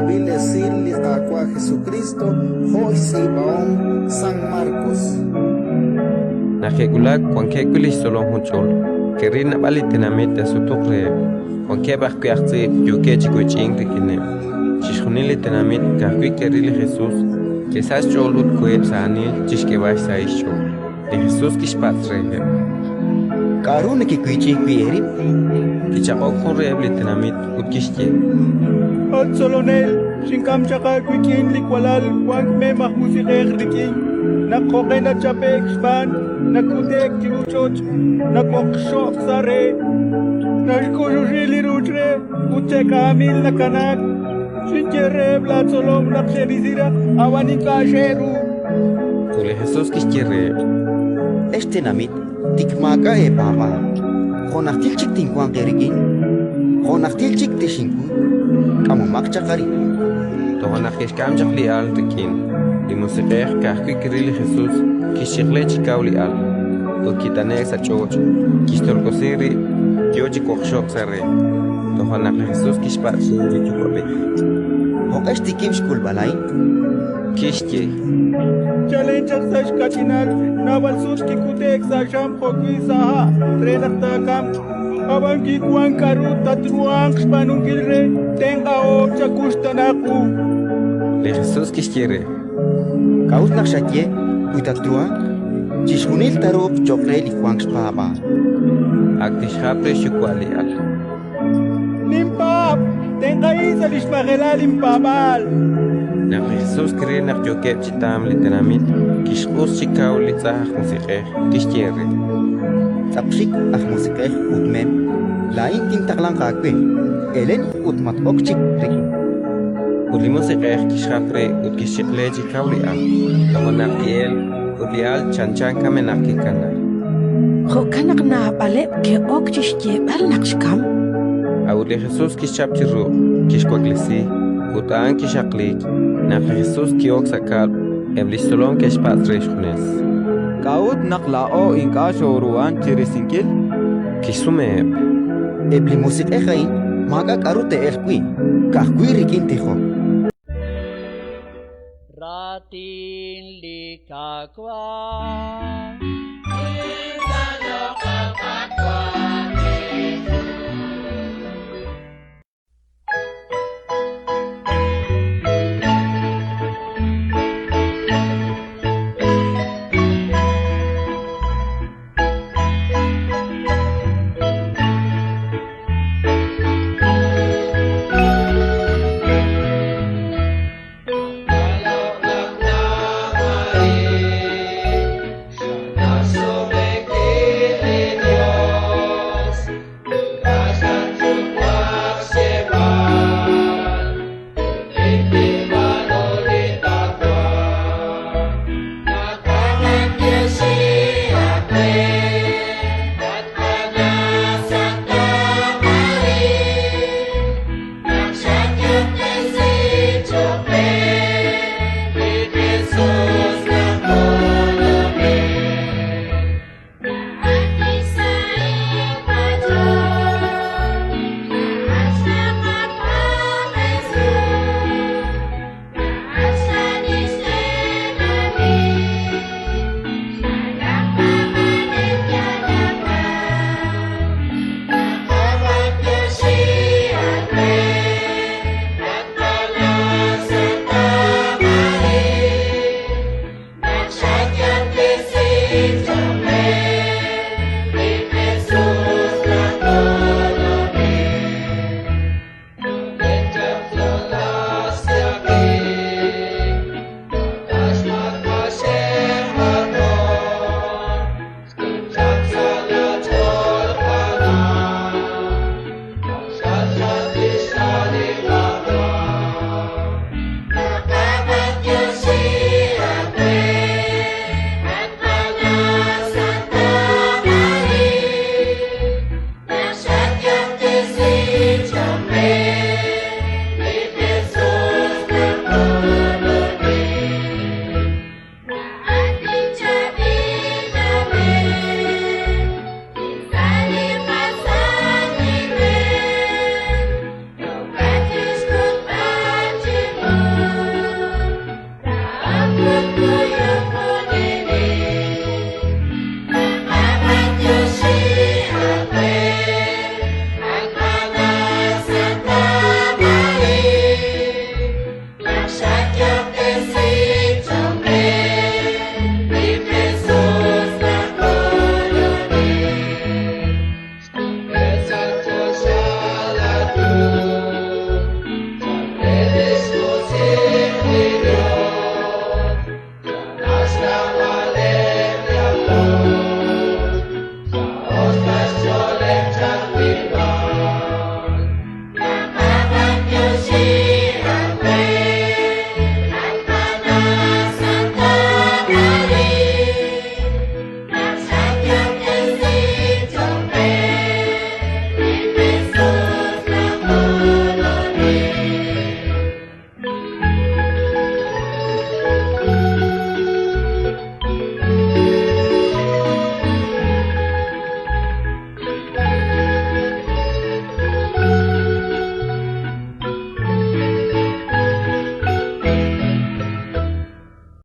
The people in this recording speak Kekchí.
xChaab'il Esil li Qaawa' Jesukristo jo' xtz'iib'ahom San Markos. Naq ke'wulak wankeb' wi' li xtzolom junch'ol, ke'ril naab'al li tenamit te'sutuq reheb', wankeb' ajwi' aj tz'iib' yookeb' chi wech'ink rik'ineb'. Chixjunil li tenamit ka'ajwi' ke'ril li Jesus, ke'sachk xch'ool ut koheb' sa' aanil chi xk'eeb'al xsahil xch'ool. Li Jesus kixpatz' reheb': K'aru nekewich'i wi' eerib'? Kichaq'ok jun reheb' li tenamit ut kixye: At Tzolonel, xink'am chaq aawik'in li walal wank mem aj musiq'ej rik'in. Naq jo'q'e nachape'k xb'aan, nakute'k chiru ch'och', nawoqxo'k sa' re, naxk'uxuxi li ruuch re ut che'k'aamil nakanaak. Xinye reheb' laatzolom naq xe'risi raj, ab'an ink'a' xe'ru. Ut li Jesus kixye reheb': Ex tenamit, tik maak'a' eepaab'aal. Jo' najtil chik tinwanq eerik'in? Jo' najtil chik texinkuy? K'amomaq chaq arin. Toja' naq ke'xk'am chaq li al rik'in. Li Musiq'ej ka'ajwi' kiril li Jesus, kixchiq'le chi kaw li al, ut kit'ane'k sa' ch'och', kixtolk'osi rib', yo chi woqxo'k sa' re. Toja' naq li Jesus kixpatz' re li yuwa'b'ej: Jo'q'e xtikib' xk'ulb'al a'in? Kixye: Chalen chaq sa' xkach'inal, naab'al sut kikute'k sa' xam jo'wi' sa' ha' re naq taakamq. Ab'an kiwank k'aru tatruhanq xb'aanunkil re tenq'aho chakuxtana qu. Li Jesus kixye re: K'a'ut naq xaye, Wi tatruhanq? Chixjunil taaruuq cho'q re li wank xpaab'aal. Ak tixjap re xyuwa' li al. Ninpaab'! Tenq'ahin sa' li xmajelal linpaab'aal! Naq li Jesus kiril naq yookeb' chi tamk li tenamit, kixq'us chi kaw li tz'aj aj musiq'ej, kixye re: Tz'apxik aj musiq'ej ut mem, laa'in tintaqlanq aawe, elen ut mat-ok chik rik'in. Ut li Musiq'ej kixjap re ut kixchiq'le chi kaw li al, toja' naq ki'elk ut li al chanchan kamenaq kikanaak. Jo'kan naq naab'aleb' ke'ok chi xyeeb'al naq xkamk. A'ut li Jesus kixchap chi ruq', kixwaklesi, ut a'an kixaqliik. Naq li Jesus ki'ok sa' kab'l, eb' li xtzolom ke'xpatz' re xjunes: K'a'ut naq laa'o ink'a' xooruhank chi risinkil? Kixsumeheb': Eb' li musiq'ej a'in maak'a' k'aru te'elq wi', ka'ajwi' rik'in tijok. Raatin li Qaawa'.